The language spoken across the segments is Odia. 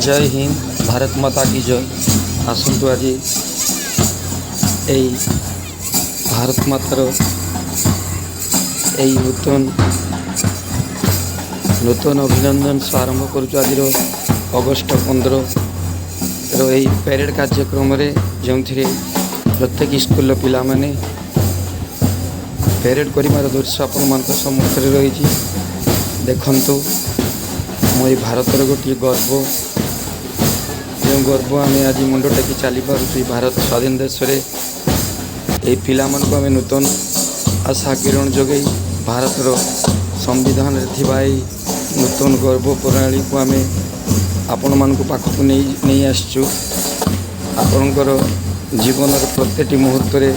ଜୟ ହିନ୍ଦ, ଭାରତ ମାତା କି ଜୟ। ଆସନ୍ତୁ, ଆଜି ଏଇ ଭାରତ ମାତାର ଏଇ ନୂତନ ନୂତନ ଅଭିନନ୍ଦନ ସହ ଆରମ୍ଭ କରୁଛୁ ଆଜିର ଅଗଷ୍ଟ 15ର ଏଇ ପ୍ୟାରେଡ଼ କାର୍ଯ୍ୟକ୍ରମରେ, ଯେଉଁଥିରେ ପ୍ରତ୍ୟେକ ସ୍କୁଲର ପିଲାମାନେ ପ୍ୟାରେଡ଼ କରିବାର ଦୃଶ୍ୟ ଆପଣମାନଙ୍କ ସମ୍ମୁଖରେ ରହିଛି। ଦେଖନ୍ତୁ, ଆମ ଏଇ ଭାରତର ଗୋଟିଏ ଗର୍ବ, ଯେଉଁ ଗର୍ବ ଆମେ ଆଜି ମୁଣ୍ଡ ଟେକି ଚାଲିପାରୁଛୁ ଏଇ ଭାରତ ସ୍ୱାଧୀନ ଦେଶରେ। ଏଇ ପିଲାମାନଙ୍କୁ ଆମେ ନୂତନ ଆଶା କିରଣ ଯୋଗାଇ ଭାରତର ସମ୍ବିଧାନରେ ଥିବା ଏଇ ନୂତନ ଗର୍ବ ପ୍ରଣାଳୀକୁ ଆମେ ଆପଣମାନଙ୍କ ପାଖକୁ ନେଇ ନେଇ ଆସିଛୁ। ଆପଣଙ୍କର ଜୀବନର ପ୍ରତ୍ୟେକଟି ମୁହୂର୍ତ୍ତରେ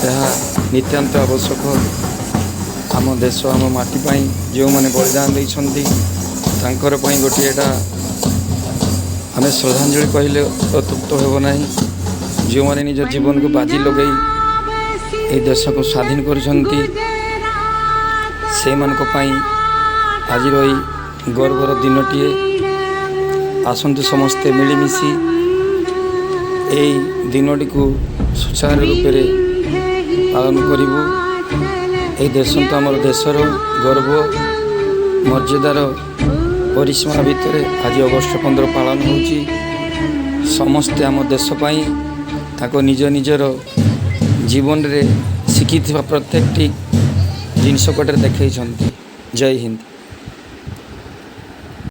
ଏହା ନିତ୍ୟାନ୍ତ ଆବଶ୍ୟକ। ଆମ ଦେଶ, ଆମ ମାଟି ପାଇଁ ଯେଉଁମାନେ ବଳିଦାନ ଦେଇଛନ୍ତି, ତାଙ୍କର ପାଇଁ ଗୋଟିଏ ଏଇଟା ଆମେ ଶ୍ରଦ୍ଧାଞ୍ଜଳି କହିଲେ ଅତ୍ୟୁକ୍ତ ହେବ ନାହିଁ। ଯେଉଁମାନେ ନିଜ ଜୀବନକୁ ବାଜି ଲଗାଇ ଏହି ଦେଶକୁ ସ୍ୱାଧୀନ କରିଛନ୍ତି, ସେଇମାନଙ୍କ ପାଇଁ ଆଜିର ଏଇ ଗର୍ବର ଦିନଟିଏ। ଆସନ୍ତୁ, ସମସ୍ତେ ମିଳିମିଶି ଏଇ ଦିନଟିକୁ ସୁଚାରୁ ରୂପରେ ପାଳନ କରିବୁ। ଏହି ଦେଶ ତ ଆମର ଦେଶର ଗର୍ବ ମର୍ଯ୍ୟାଦାର ପରିସୀମା ଭିତରେ ଆଜି ଅଗଷ୍ଟ 15 ପାଳନ ହେଉଛି। ସମସ୍ତେ ଆମ ଦେଶ ପାଇଁ ତାଙ୍କ ନିଜ ନିଜର ଜୀବନରେ ଶିଖିଥିବା ପ୍ରତ୍ୟେକଟି ଜିନିଷ କଟରେ ଦେଖେଇଛନ୍ତି। ଜୟ ହିନ୍ଦ।